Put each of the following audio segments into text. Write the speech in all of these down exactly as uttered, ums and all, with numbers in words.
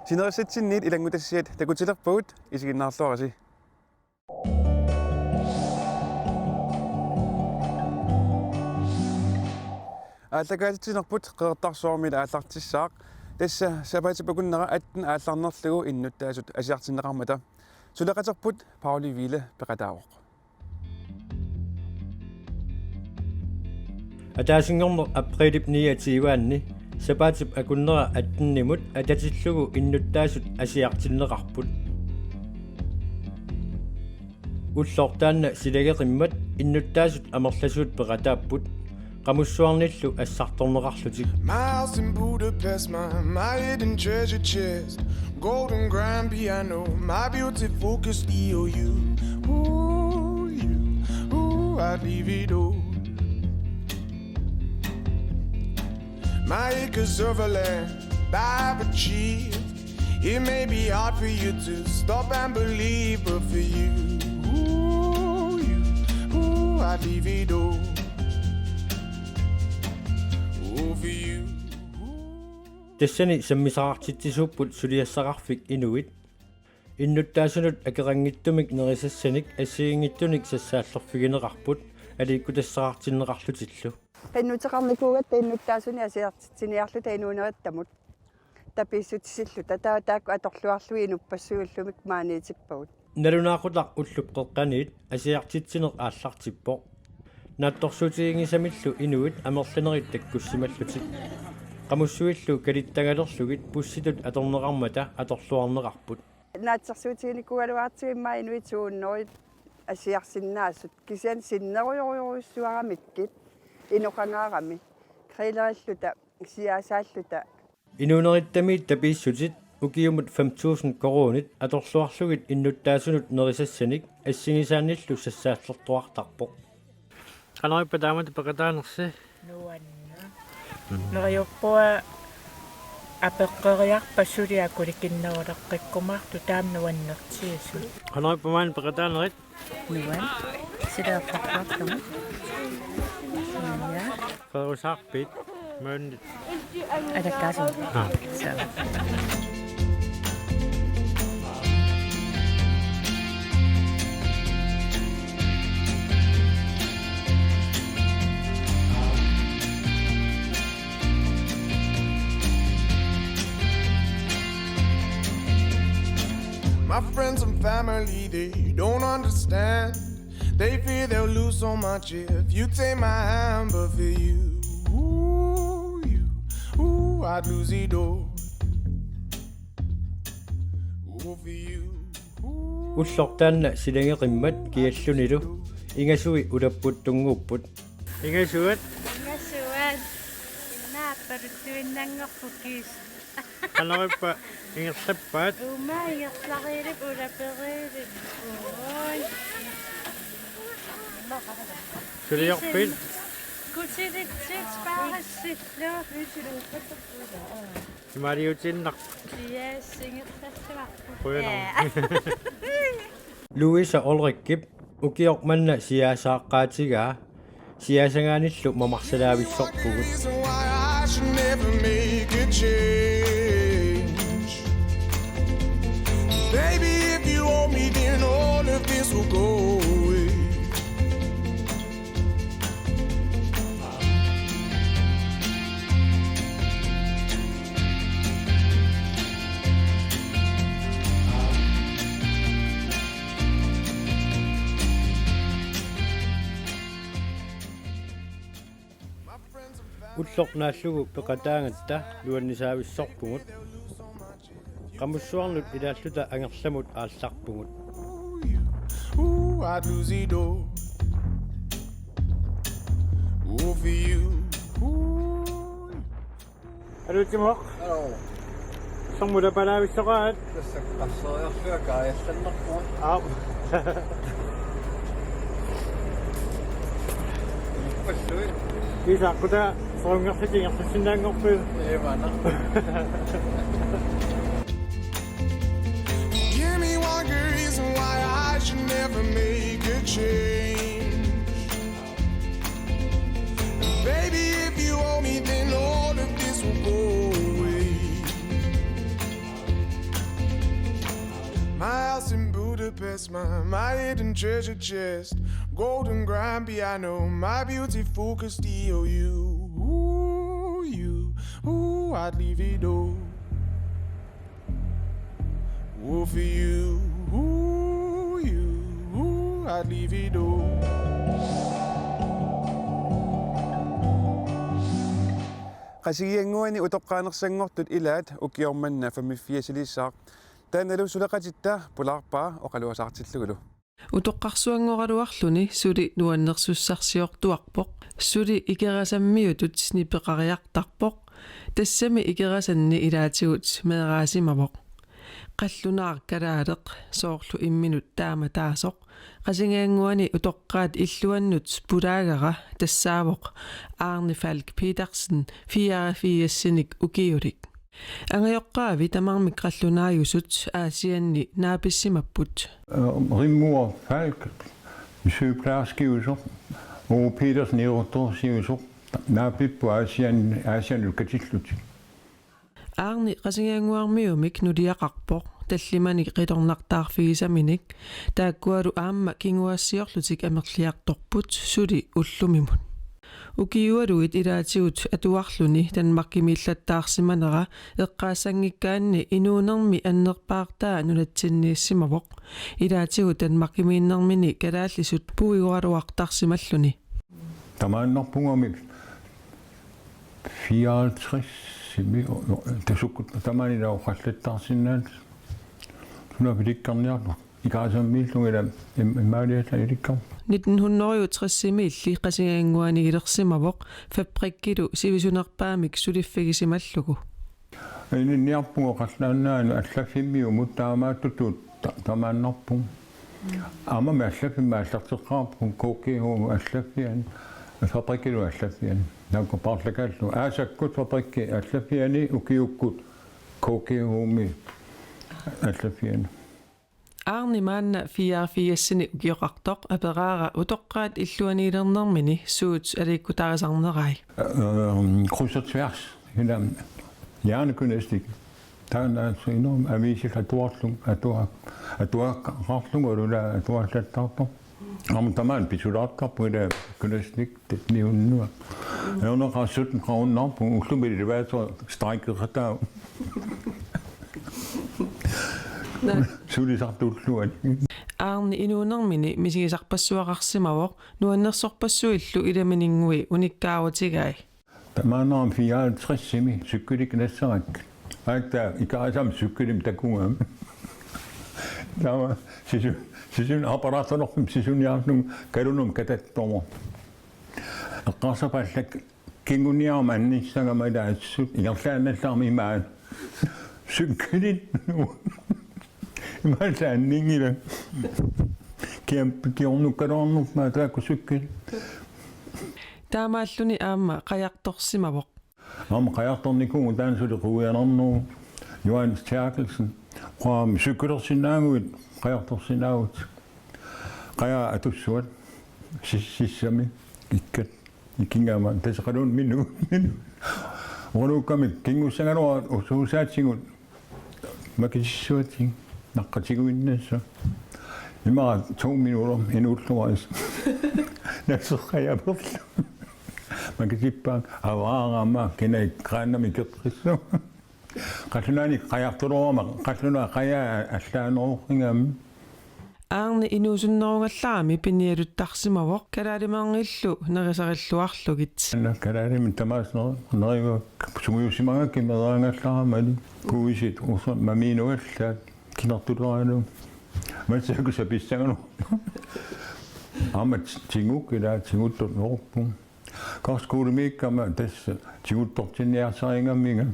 Sinerissatsinniit ilanngutassiat takutilerpagut, isiginnaarluarisi. Aallakaatitsinerput Qeqertarsuarmiit aallartissaaq. Tassa sapaatip akunnera atten aallarnerlugu innuttaasut asiartinneqarmata. Suleqaterput Pauli Wille peqataavoq. Ataasinngorneq aprilip niogtyve-anni sapaatip akunnera attenimut atatillugu innuttaasut asiartinneqarput. Ulloq taanna silageqimmat innuttaasut amerlasuut peqataapput, qamussuarnillu assartorneqarlutik. My house in Budapest, my, my hidden treasure chest. Golden grand piano, my beautiful Castillo. You, ooh, you, ooh, I'd leave it all. My acres of land I've achieved. It may be hard for you to stop and believe, but for you, ooh, you, ooh, I'd leave it all. Ooh, for you. Tassani sammisaqartitsisuupput suliassaqarfik Inuit. Innuttaasunut akeqanngitsumik nerisassanik assigiinngitsunik sassaallerfigineqarput aliikkutassaqartinneqarlutillu. Qinnuteqarnikuugatta innuttaasunik asiartitsiniarluta inuunerittamut tapiissutissilluta. Taava taakku atorluarlugit inuppassuit ullumi maaniitippagut. Nalunaaqutaq ullup qeqqaniit asiartitsineq aallartippoq. Naatsorsuutiginngisamillu inuit amerlanerit takkussimallutik. Qamussuillu kalittagalerlugit bussitut atorneqarmata atorluarneqarput. Naatsorsuutiginikuugaluartigu immaqa inuit to hundrede asiarsinnaasut, kisianni sinnerujorujussuaramikkit inoqangaarami, grillerilluta, siaasaalluta. Inuunerittamiit tapiissutit ukiumut fem tusind koruunit atorluarlugit innuttaasunut nerisassanik assigisaannillu sassaallertuartarpoq. Qanorippa taamatut peqataanersi? Nuanneq. Neriuppunga apeqqeriarpat suli akulikinneruleqqikkumaartoq, taama nuannertigisumik. Qanorippa maani peqataanerit? Nuann. Silaartartarlugu. Ja. Qerusaarpit maani? Alakkaasumik. Aa. So. My friends and family, they don't understand. They fear they'll lose so much if you take my hand, but for you, ooh, you, ooh, I'd lose it all. Ooh, for you, ooh. Ulloq taanna silageqimmat kiallunilu ingasui ulapputtunnguupput. Ingasuat. Ingasuat. Innaapparuttuinnanngorput kiis. Qanorippa ingerlappaat? Uuma ingerlariilip ulaperiilip. Oi. Suliorpit? Kutilitsit paarissillu. Imaaliutiinnarput? Yes, ingerlassavarput. Qujanaq. Ja. Louise Ulrichip ukioq manna siaasaaqqaatigaa siaasagaanillu mamarsalavissorpugut. Reason why I should never make a change. Baby, if you want me, then all of this will go away. Ulloq naallugu peqataagatta nuannisaavissorpugut. Qamussuarnut ilaalluta angerlamut aallarpugut. Ooh, I'd lose it all. Ooh, for you. Ooh. Aluutsimoq. Hello. Soormi ulapalaavissoqaat? Tassa qarseriarlunga kaajallannarpunga. Aap. Passuit. Iisa, qutaa soorunnersutit ingerlassinnaanngorpit? Imaanna. Give me one good reason why I should never make a change. Baby, if you want me, then all of this will go away. In Budapest, my, my hidden treasure chest. Golden grand piano, my beautiful Castillo. You, ooh, you, ooh, I'd leave it all. Ooh, for you, ooh, you, ooh, I'd leave it all. Qasigiannguani utoqqaanersanngortut ilaat ukioq manna femogfirsiliissaaq. Taannalu suleqatitta pulaarpara oqaluasaartillugulu. Utoqqarsuanngoraluarluni suli nuannersussarsiortuarpoq, suli Ikerasammiutut nipeqariartarpoq, tassami Ikerasanni ilaatigut meeraasimavoq. Qallunaaq kalaaleq soorlu imminut taama taasoq, Qasigiannguani utoqqaat illuannut pulaagara tassaavoq Arne Falk Petersen, fireogfirsinik ukiulik. Angajoqqaavi tamarmik qallunaajusut Aasianni naapissimapput. Rigmor Falk, sygeplejerskiusoq, Ove Petersen, iortorsiusoq, naapipput Aasian, Aasiannut katillutik. Arne Qasigiannguarmiumik nuliaqarpoq, tallimanik qitornartaarfigisaminik, taakkualu aamma kinguaassiorlutik amerliartorput suli ullumimut. Ukiualuit ilaatigut atuarluni Danmarkimiillattaarsimanera eqqaassanngikkaanni inuunermi annerpaartaa nunatsinniissimavoq. Ilaatigut Danmarkimiinnermini kalaallisut puigoraluartarsimalluni. Tamaannarpungamik fireoghalvtredsimi, tasukkut tamaani oqallattarsinnaat. Suna pilikkarniarlu. Ikerasammiillunga ila im-, imaaliallaat ilikkarpoq. Nitten hundrede og tres-imiilli Qasigiannguaniilersimavoq fabrikkilu sivisunerpaamik suliffigisimallugu. Ilinniarpunga qallunaannaani allaffimmiumut taamaattutut ta-, tamaannarpunga. Aammami allaffimmi aallarteqqaarpunga K G H allaffiani, fabrikkilu allaffiani. Taakku paarlakaallu aasakkut fabrikki allaffiani ukiukkut K G H-mi allaffiani. Arne maanna fireogfirsinik ukioqartoq aperaara utoqqaat illuaniilernermini suut aliikkutarisarnerai. Øhm, kryds og tværs. Hende Hjernegymnastik. Taanna suinum aviisillu atuarlunga, atua-, atuaqqaarlunga ulula atuallattaartoq. Aamma tamaani pisulaartarpunga ila gymnastik niunnua. Ajornaqaaq sytten kronerpunga ullumi elevator strejkeqataa. Sulisartulluani. Arne inuunermini misigisarpassuaqarsimavoq, nuannersorpassuillu ilamininngui unikkaarutigai. Tamaannarami fireoghalvtredsimi cykelit nassarakku. Aatsaat Ikerasammi cykelimik takugaammi. Taava sisu-, sisun aparaatalerpim sisuniarlunga kalunum katattorpoq. Eqqarsarpallak kinguniarmat annissagamik assut ingerlaannallarmat imaat. Cykelit. Imaat anninngilaq. Kiampi kiornukkaluarnerpaaq taakku cykelit. Taamaalluni aamma qajartorsimavoq. Aamma qajartornikuuvugut taanna suli quianarneruvoq Johannes Terkelsen. Quam cykelersinnaaguit qajartorsinnaavugut. Qajaa atussuat sis-, sissami ikkat ikinngama taseqaluun minu, minu. Uanukkamik kingussagaluarput usuusaatigut makisissuatik naqqatiguinnassaaq. Immaqa to minutter inuulluarisi. Nasseqqajaperlu. Makisippaanga avaarama kina ikraannami keqqissu. Qallunaanik qajartorama, qallunaat qajaa allaaneruuqigami. Arne inuusunnerugallarami pinialuttarsimavoq kalaalimanngillu nerisarilluarlugit. Anna kalaalimik tamaasa neriva sungiusimagakku meeraagallaramali puisit usa mamiinugallaat kinertuleraanut. Massakkut sapissagaluarpoq. Aamma tiguk ila tiguttornerupput. Karskole miikkama tassa tiguttortinniarsarigammiga.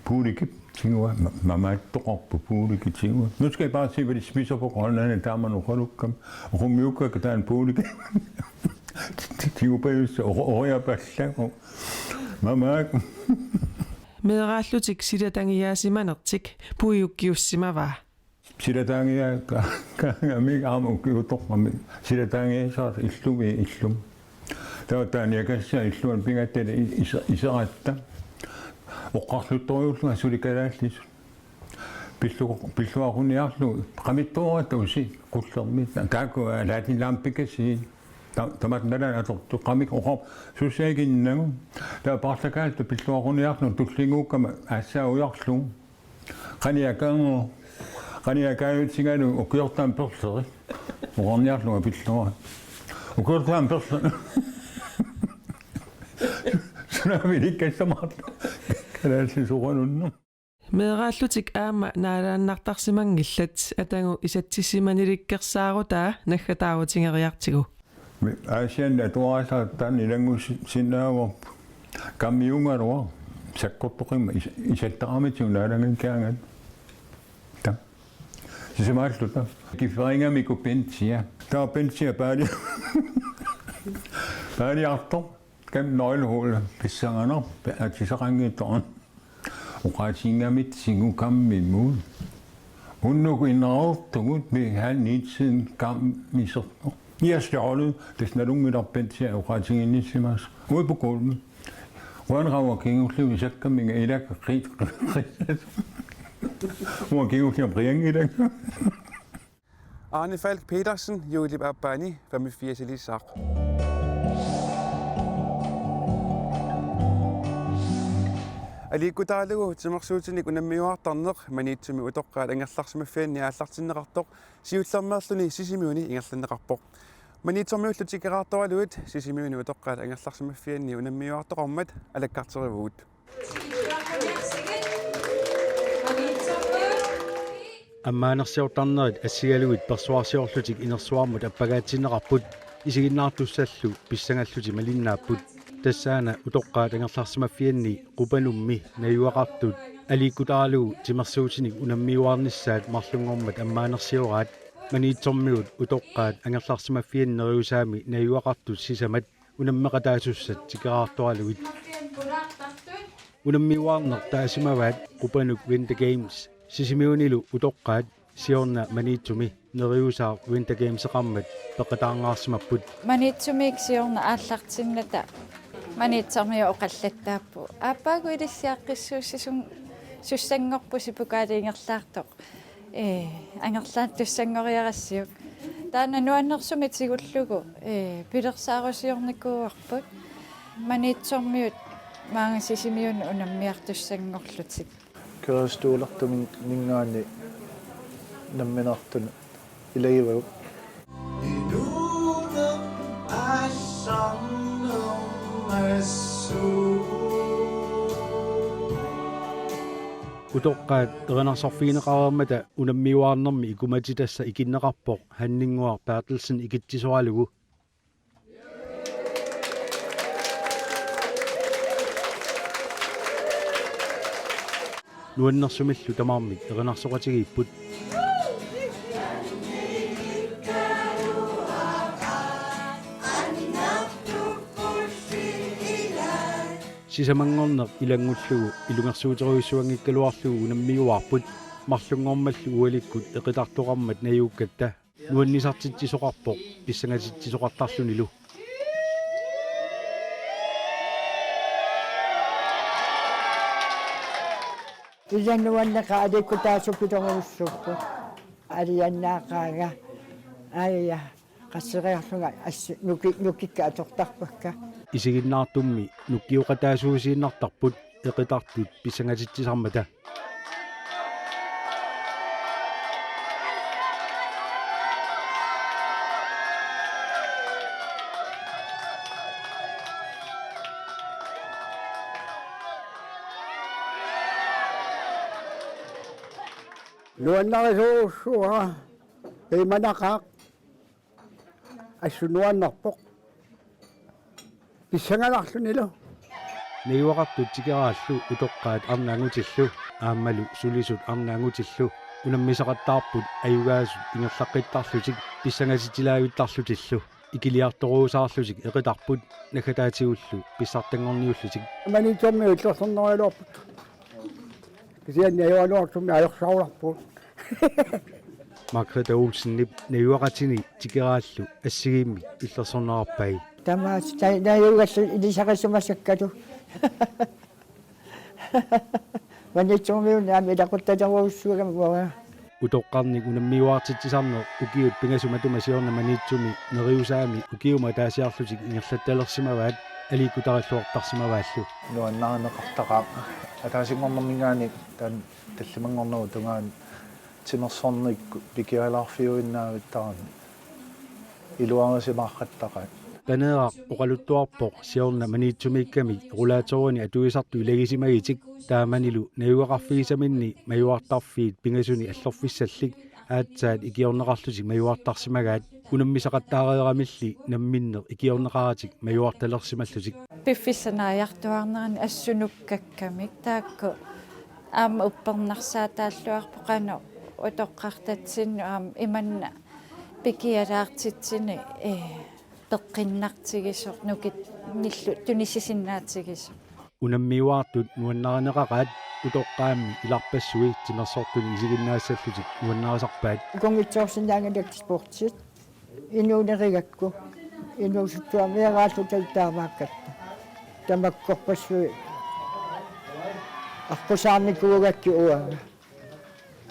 Puulikip tigua, ma-, mamaattoqarpoq puulikip tigua. Nu skal I bare se, hvad de spiser på Grønland, taama oqalukkama. Oqummiukkakka taanna puulikip. Tigupajussaaq, oqu-, oqujapallak. Mamaak. Meeraallutik silatagiaasimanertik puiukkiussimavaa. Silatagiaa ka-, kaagami aamma ukiutoqqami. Silatagiaasaq illumi illumi. Taava taaniakassaa illuani pigatta i-, is-, iseratta. Oqarluttorujuullunga suli kalaallisut. Pillu-, pilluaquniarlugu qamittooratta usi qullermit. Taakku laatinnaampikkasii. Ta-, tamatnala atortuqqamik oqor sussaaginnagu. Taava paarlakaalluta pilluaquniarlugu tullinnguukkama aassaa ujarlugu. Qaniakkaango, qaniakkaajutsigalu ukiortaami perleri. Oqarniarlunga pilluara. Ukiortaami perleri. Sunaavilikkassamarlu. Kalaallisuugalunnut. Meeraallutik aamma naalaannartarsimanngillat, atagu isatsissimanilikkersaarutaa naggataarutigereertigu. Aasianni atuarasaattaani ilanngussinnaavoq kammiungaluaq sakkortoqimmat is-, isattaqarmatigut naalanngikkagaat. Ta. Sisamaalluta. Kifferingamikku Pensia. Taava Pensia paali-, paaliartoq. Kam nul nul pissanganaq atisaqanngitsoq. Oqaatiginngitsigu kammimut. Unnugu innereertugut vi halv ni-tiden kammisertoq. Niasjorlu tassa nalunngilarput Pensia oqaatiginnissimasoq. Uipukulmi. Qujanaq uanga kingulliup isakkamminga ilakka qiit qiit. Uanga kingulliup qianngilanga. Arne Falk Petersen, juulip aappaani femogfirsiliissaaq. Aliikkutaralugu timersuutinik unammiuaartarneq Maniitsumi utoqqaat angerlarsimaffianni aallartinneqartoq siullermeerluni Sisimiuni ingerlanneqarpoq. Maniitsormiullu tikeraartoraluit Sisimiuni utoqqaat angerlarsimaffianni unammiuaartoqarmat alakkarterivugut. Ammaanersiortarnerit assigalugit persuarsiorlutik inersuarmut appagaatsinneqarput, isiginnaartussallu pissangallutik malinnaapput. Tassaana utoqqaat angerlarsimaffianni Qupanummi najugaqartut aliikkutaralugu timersuutinik unammiuaarnissaat marlunngormat ammaanersioraat. Maniitsormiut utoqqaat angerlarsimaffianni neriusaami najugaqartut sisamat unammeqataasussat tikeraartoralugit. Unammiuaarneq taasimavaat Qupanuk Winter Games, Sisimiunilu utoqqaat siorna Maniitsumi neriusaaq Winter Gameseqarmat peqataanngaarsimapput. Maniitsumik siorna aallartinnata Maniitsormiut oqallattaapput. Aappaagu ilissiaqqissuussisun sussanngorpusi pokaali ingerlaartoq. Ee, angerlaattussanngoriarassiuk. Taanna nuannersumik tigullugu, ee, pilersaarusiornikuuarput. Maniitsormiut maanga Sisimiuni unammiartussanngorlutik. Kørestoliminngaanniit nammineerluni ilagivagut. Utoqqaat erinarsorfigineqareermata unammiuaarnermi ikumatitassaq ikinneqarpoq Hanninnguaq Berthelsen ikitsisoralugu. Nuannersumillu tamarmik erinarsoqatigiipput. Sisamanngorneq ilanngullugu ilungersuuterujussuanngikkaluarlugu unammiuaarput, marlunngormallu ualikkut eqitartoqarmat najuukkatta. Nuannisartitsisoqarpoq pissangatitsisoqartarlunilu. Ila nuanneqaaq, aliikkutaasut pilerujussuupput. Alianaaqaanga. Aja. Qasseriarlunga assi nuki-, nukikka atortarpakka. Isiginnaartummi nukioqataasuusiinnartarput eqitartut pissangatitsisarmata. Nuannarisorujussuara, imanaqaaq. Assut nuannerpoq. Pissanganarlunilu. Najugaqartut tikeraallu utoqqaat arnat angutillu aammalu sulisut arnat angutillu unammisaqattaarput ajugaasut ingerlaqqittarlutik pissangatitsilaavittarlutillu. Ikiliartoruusaarlutik eqitarput naggataatigullu pissartanngorniullutik. Maniitsormiut illersornerugaluarput. Kisianni ajoraluartumik ajorsaarularput. Margrethe Olsenip najugaqatini tikeraallu assigiimmik illersornerarpai. Tamaasa ta-, najugallu ilisarisimasakkalu. Maniitsormiunit aamma ilaquttalerujussuugami uanga. Utoqqarnik unammiuaartitsisarneq ukiut pingasut matuma siorna Maniitsumi neriusaami ukiumut ataasiarlutik ingerlattalersimavaat aliikkutarilluartarsimavaallu. Nuannarineqartaqaaq. Ataasinngornerminngaanniit taanna tallimanngornerup tungaanut timersornikkut pikialaarfiuinnavittarami iluarisimaaqattaqaat. Paneeraq oqaluttuarpoq siorna Maniitsumiikkami rollatoruni atuisartut ilagisimagitik taamanilu najugaqarfigisaminni majuartarfiit pingasuni allorfissallit aatsaat ikiorneqarlutik majuartarsimagaat. Unammisaqattaareeramilli namminneq ikiorneqaratik majuartalersimallutik. Piffissap naajartuaarnerani assut nukkakkamik taakku aamma uppernarsaataalluarpoq qanoq utoqqartatsinnut aamma imanna pikialaartitsineq ee peqqinnartigisoq nukinnillu tunisisinnaatigisoq. Unammiuaartut nuannarineqaqaat utoqqaammi ilarpassui timersortuni isiginnaassallutik nuannarisarpaat. Ikunngitsoorsinnaanngilakka sportit inuunerigakku inuusuttuarmi meeraalluta taamaakkatta. Tamakkorpassuit aqqusaarnikuugakkit uanga.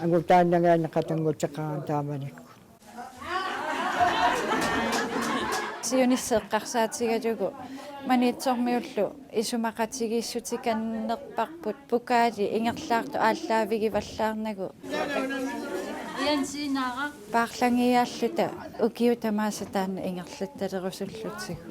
Angutaannagaanni qatannguteqarami taamanikkut. Siunissaq eqqarsaatigalugu Maniitsormiullu isumaqatigiissutikannerparput pokaali ingerlaartoq aallaavigivallaarnagu. Paarlangiaalluta ukiut tamaasa taanna ingerlattalerusullutigu.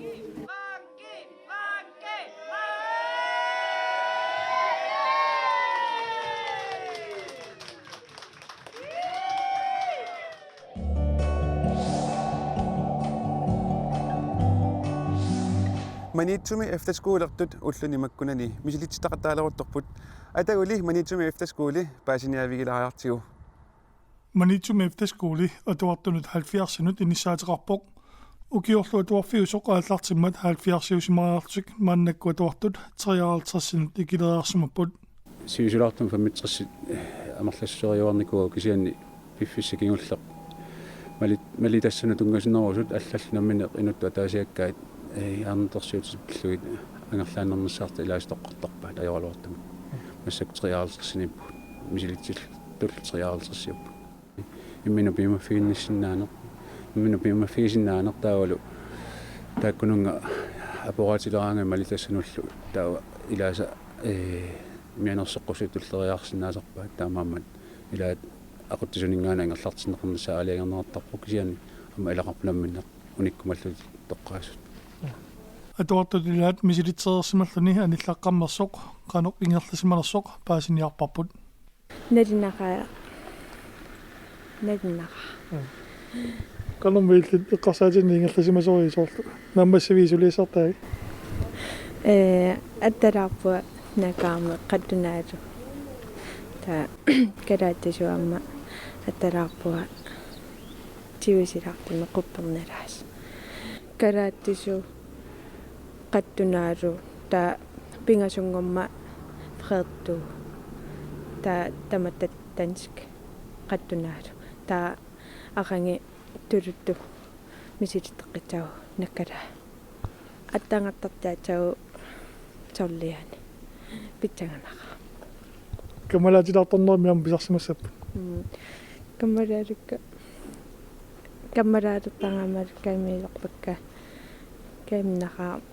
Maniitsumi efterskolertut ulluni makkunani misilitsitaqattaaleruttorput. Ataguli Maniitsumi efterskole paasiniaavigilaariartigu. Maniitsumi efterskole atuartunut halvfjerdsinut inissaateqarpoq. Ukiorlu atuarfiusoq aallartimmat halvfjerdsiusimariarlutik maannakkut atuartut treoghalvtredsinut ikileriarsimapput. Sivisulaartumik femogtres amerlassuseriuarnikuuvoq kisianni piffissaq kingulleq mali-, malitassanut tunngasunerusut allallu namminneq inuttut ataasiakkaat, ee, annertusiutit pillugit angerlaannarnissaat ilaasa toqqartarpaat ajoraluartumik. Massakkut treoghalvtredsiniippugut. Misilitsilluta treoghalvtredsiupput. Imminut piumaffiginnissinnaaneq, imminut piumaffigisinnaaneq taavalu taakkununnga aporaatsileraangat malitassanullu taava ilaasa, ee, mianersoqqussuit tulleriiaarsinnaasarpaat taamaammat ilaat aqutsisuninngaanniit angerlartinneqarnissaa aalajangerneqartarpoq kisianni aamma ilaqarpoq namminneq unikkumallutik toqqaasut. Atuartut ilaat misilitsereersimalluni anillaqqammersoq qanoq ingerlasimanersoq paasiniarparput. Nalinaqaaq. Nalinaqaaq. Qanormi illit eqqarsaatinik ingerlasimasorit soorlu? Naammassiviit suliassartaagit? Ee, attalaarpunga nakaarmi qattunaalu. Taava kalaattisuumma attalaarpunga tigusilaartumik quppernalaasut. Kalaattisu qattunaalu taava pingasunngormat freertuuvoq. Taava tamatta dansk qattunaalu. Taava aqagu tuluttut misilitseqqissaagut nakkalaa. Attagartartaassaagut sorliani. Pissanganaqaaq. Kammalaatilaartornermi aamma pisarsimassapput. Mm. Kammalaalukka. Kammalaalertarama kaammiilerpakka. Kaamminaqaaq.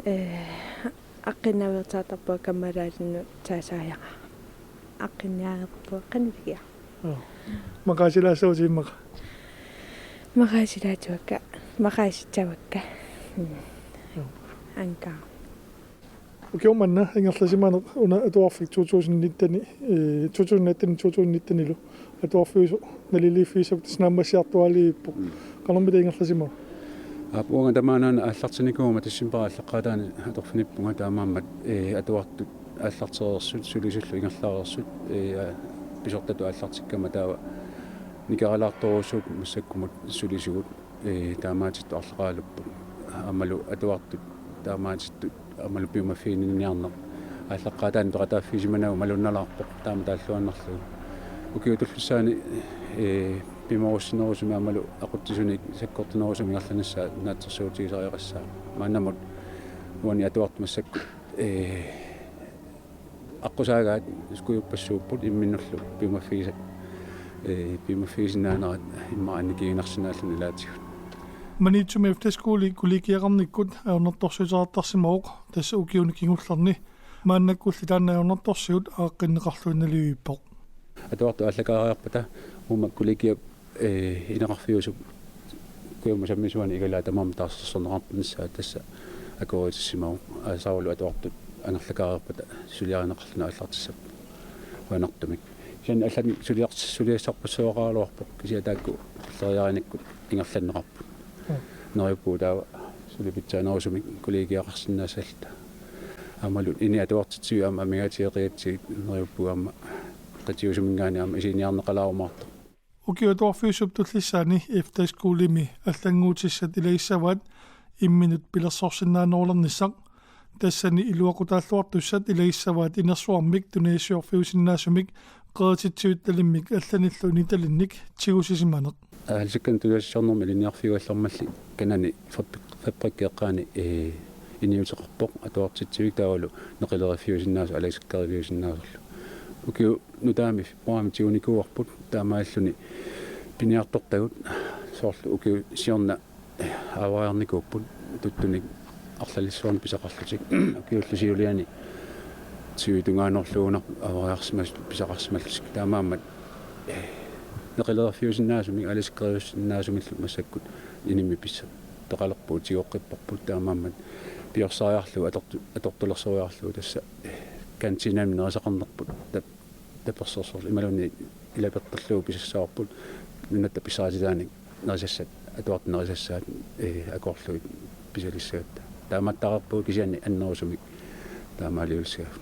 Ee, aqqinnaveersaartarpunga kammalaalinut saasaajara. Aqqinniareerpunga qanivigia. Joo. Maqaasilaassavat immaqa? Maqaasilaatuakka. Maqaasitsavakka. Mm. Joo. Ankaa. Ukioq manna ingerlasimaneq una atuarfik to tusind nitten, eh, to tusind atten, to tusind nitten-ilu atuarfiusoq naliliiffigissavarsi naammassiartuaaliivippoq. Mm. Qanormita ingerlasimava? Aap, uanga tamaana aallartinnikuugama decembarip aallaqqaataani atorfinippunga taamaammat, eh, atuartut aallartereersut, sulisullu ingerlareersut, eh, pisortatut aallartikkama taava nikeralaartorujussuupput massakkumut sulisugut. Ee, taamaatittut arlaqaralupput. Aammalu atuartut taamaatittut aammalu piumaffigininniarneq aallaqqaataani peqataaffigisimanagit malunnalaarpoq taama taalluinnarlugu. Ukiut tullissaani, ee, pimoorussinerusumik aammalu aqutsisunik sakkortunerusumik ingerlanissaa naatsorsuutigisariaqassaaq. Maannamut uani atuartut massakkut, ee, Aqqusaagaat skujuppassuupput imminnullu piumaffigisat, ee, piumaffigisinnaanerat immaqa annikiinnarsinnaalluni ilaatigut. Maniitsumi efterskoli kollegiaqarnikkut ajornartorsiuteqartarsimavoq tassa ukiuni kingullerni. Maannakkulli taanna ajornartorsiut aaqqinneqarluinnarpoq. Atuartut aallakaariarpata uuma kollegiap, ee, ineqarfiusup kujammut sammisuani igalaa tamaasa taarsersorneqarnissaa tassa akueritissimavoq. Aasaarlu atuartut angerlakaariarpata suliarineqarluni aallartissapput qujanartumik. Kisianni allanut suliars-, suliassarpassuaqaraluarpoq kisianni taakku pilleriarinikkut ingerlanneqarput. Mm. Neriuppugut taava suli pitsaanerusumik kollegiaqarsinnaassalluta. Aammalu ini atuartitsivit aamma amigaatigeqigatsigit neriuppugut aamma qitiusuminngaanniit aamma isiginiarneqalaarumaartoq. Ukiut atuarfiusup tullissaani efterskolimi allannguutissat ilagissavaat imminut pilersorsinnaanerulernissaq. Tassani iluaqutaalluartussat ilagissavaat inersuarmik tunisassiorfiusinnaasumik qerititsivit nalimmik allanillu initalinnik tigusisimaneq. Aalisakkanut tunisassiornermi ilinniarfiugallarmalli Kanani fabrik-, fabrikki eqqaani, ee, iniuteqarpoq atuartitsivik taavalu neqileriffiusinnaasoq aalisakkeriviusinnaasorlu. Ukiut nutaamik februaarimi tigunikuuarput taamaalilluni piniartortagut soorlu ukiut siorna, ee, aavariarnikuupput tuttunik arlalissuarnik pisaqarlutik. Ukiullu siuliani siutungaannerluunarpoq aavariarsimas-, pisaqarsimallutik. Taamaammat, ee, neqileriffiusinnaasumik aalisakkeriviusinnaasumillu massakkut inimmik pissartaqalerpugut tigoqqipparput taamaammat piorsariarlugu atortu-, atortulersoriarlugu tassa, ee, kantiinami nerisaqarnerput tap-, tapersersorlugu imaluunniit ilapertorlugu pisassavarput nunatta pissarititaanik nerisassat atuartut nerisassaat, ee, akorlugit pisalissagatta. Taamaattaqarpugut kisianni annerusumik taamaaliussagatta.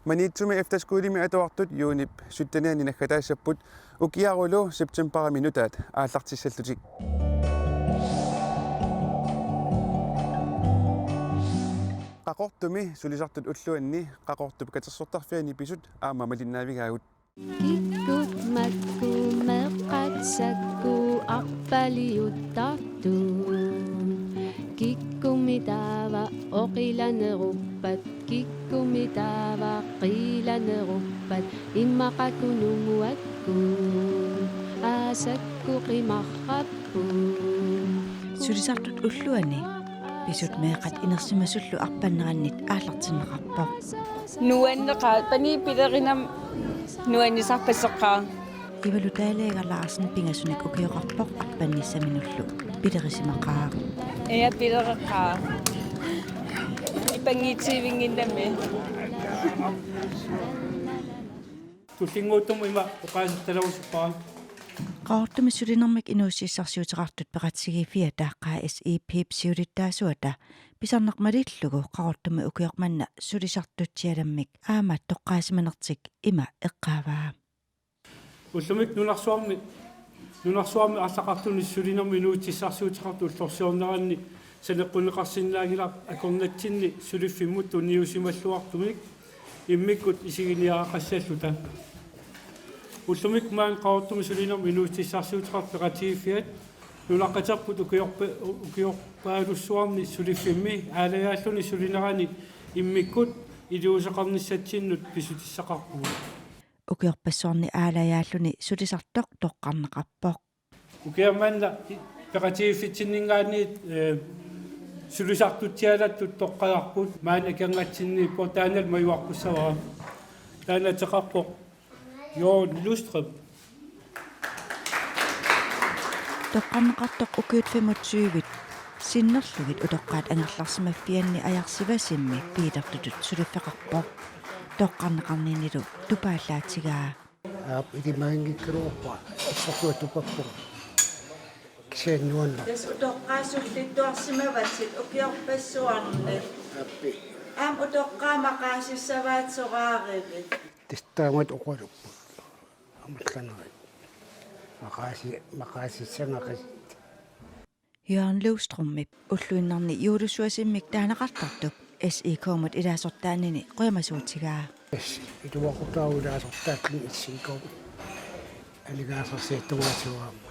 Maniitsumi efterskolimi atuartut juunip syttenianni naggataassapput ukiarulu septembarimi nutaat aallartissallutik. Qaqortumi sulisartut ulluanni Qaqortup katersortarfiani pisut aamma malinnaavigaavut. Kikkut makku meeqqat sakku arpaliuttartut. Kikkumi taava oqilaneruppat, kikkumi taava qilaneruppat, immaqa Kununnguakkut aasakku qimarrapput. Sulisartut ulluanni pisut meeqqat inersimasullu arpannerannit aallartinneqarpoq. Nuanneqaaq, panii pilerinam nuannisarpasseqaaq. Ivalu Dalager Larsen pingasunik ukioqarpoq arpannissaminullu pilerisimaqaaq. Ia pilereqaaq. Ipangiitsiivinnginnami. Tullinnguuttumik ima oqaasertalarusuppara. Qaqortumi sulinermik inuussutissarsiuteqartut peqatigiiffiata K S I P-p siulittaasuata pisarneq malillugu Qaqortumi ukioq manna sulisartutsialammik aamma toqqaasimanertik ima eqqaavaa. Ullumikkut nunarsuarmi, nunarsuarmi arlaqartuni sulinermi inuussutissarsiuteqartut ullorsiorneranni saneqqunneqarsinnaanngilaq akornatsinni suliffimmut tunniusimalluartumik immikkut isiginiagaqassalluta. Ullumikkut maani Qaqortumi sulinermi inuussutissarsiuteqartut peqatigiiffiat nunaqqaterput ukiorpa-, ukiorpaalussuarni suliffimmi aalajaalluni sulinerani immikkut iliuuseqarnissatsinnut pissutissaqarpugut. Ukiorpassuarni aalajaalluni sulisartoq toqqarneqarpoq. Ukiaq manna peqatigiiffitsinninngaanniit, ee, sulisartutsialattut toqqagarput maani akornatsinniippoq, taannalu majuaqqussavara. Taanna ateqarpoq Jørgen Lystrup. Toqqarneqartoq ukiut femogtyve sinnerlugit utoqqaat angerlarsimaffianni Ajar Sivasimmi Piilertutut suliffeqarpoq. Toqqarneqarninilu tupaallaatigaa. Aap, ilimaginngikkaluarpara. Assorsuaq tupappunga. Kisianni nuanneq. Tassa utoqqaat sullittuarsimavatit ukiorpassuarni. Aappi. Aamma utoqqaat maqaasissavaat soraarivit. Tassa taamatut oqalupput. Amerlanerit. Maqaasi-, maqaasissangaqasit. Jørgen Løvstrømip ulluinnarni juulussuasimmik taaneqartartup S I K-mut ilaasortaanini qujamasuutigaa. Yes, ituaqutaavoq ilaasortaalluni S I K-mut. Aningaasarsiattugaasiugaammat.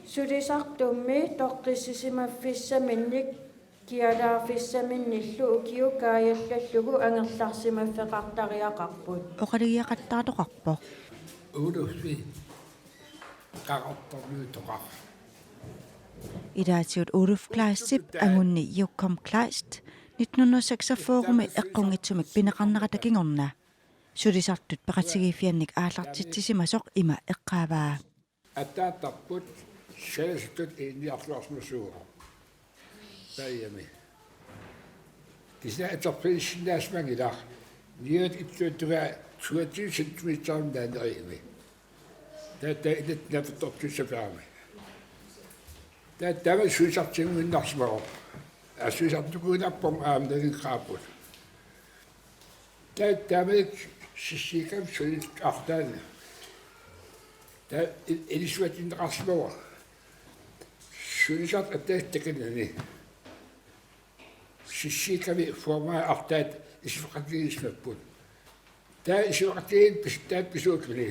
Sulisartummi toqqissisimaffissaminnik Kialaarfissaminnillu ukiup kaajallallugu angerlarsimaffeqartariaqarput. Oqalugiaqattaartoqarpoq. Uluffi qaqortorluutoqaq. Ilaatigut Oluf Kleistip angunni Jokum Kleist nitten hundrede seksogfyrre-mi eqqunngitsumik pineqarnerata kingorna sulisartut peqatigiiffiannik aallartitsisimasoq ima eqqaavaa. Attaattarput salasutut ilinniarluarsimasuuvoq. Taajami. Kisianni atorfigisinnaasimanngilaq. Niuertut ittuuttugaa toogtyve centimeterinik naaneqigami. Taava taanna napertortussaaffigaarami. Taava taama sulisartinnguinnarsimavoq. Aa, sulisartukuinnarpoq aamma nalinginnaasarput. Taava taamanikkut sissiikkamik sulisartut arlaanni. Taava il-, ilissuatinneqarsimavoq. Sulisartut attaveqatigiinneq. Sissiikkamik formaa arlaat isumaqatigiissimapput. Taava isumaqatigiinneq pis-, taava pisuulluni.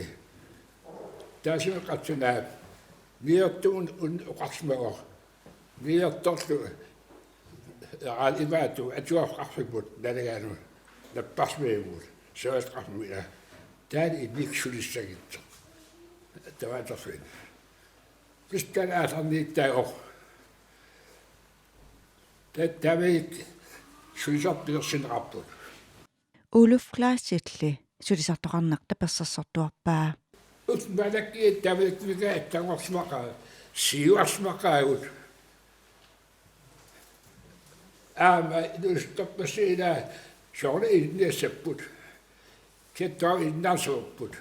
Taassuma qatsunaap. Niuertugut un-, oqarsimavoq. Niuertorlu. Aal imaattoq atuarfeqarfipput nalagaanut. Napparsimavugut. Savataqarfimmi ila. Taanna immikkut sulissagitsoq. Taava atorfiit. Pistan aallarniittaasoq. Taava taamanikkut sulisartut pilersinneqarput. Oluf Kleistilli sulisartoqarneq tapersersortuarpaa. Ullumikkut taamanikkut attanngorsimaqaa-, siuarsimaqaagut. Aamma inuusuttorpassuit ila soorlu ilinniassapput. Kisianni ilinniarsimapput.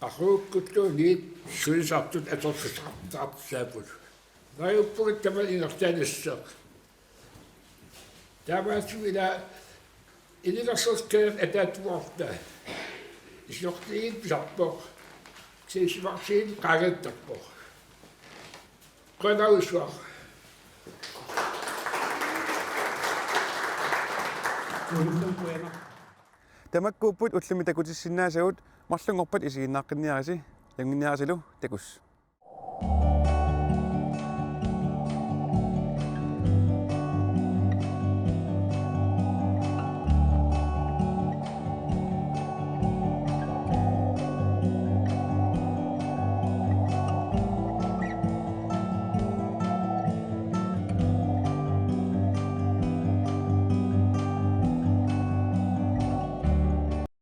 Qaqugukkut tungaanut sulisartut atorfissaqartitsisaapput. Neriuppunga tamanna ingerlanissaa. Taamaattumik ila ilinniarsimasut ataatsimoorluta. Isumaqatigiinneq pisarpoq. Kisianni isumaqatigiinneq qaangiuttarpoq. Qujanarsuaq. Tamakkuupput ullumi takutissinnaasagut, marlunngorpat isiginnaaqqinniarisi, nalunnginniarisilu, takuss.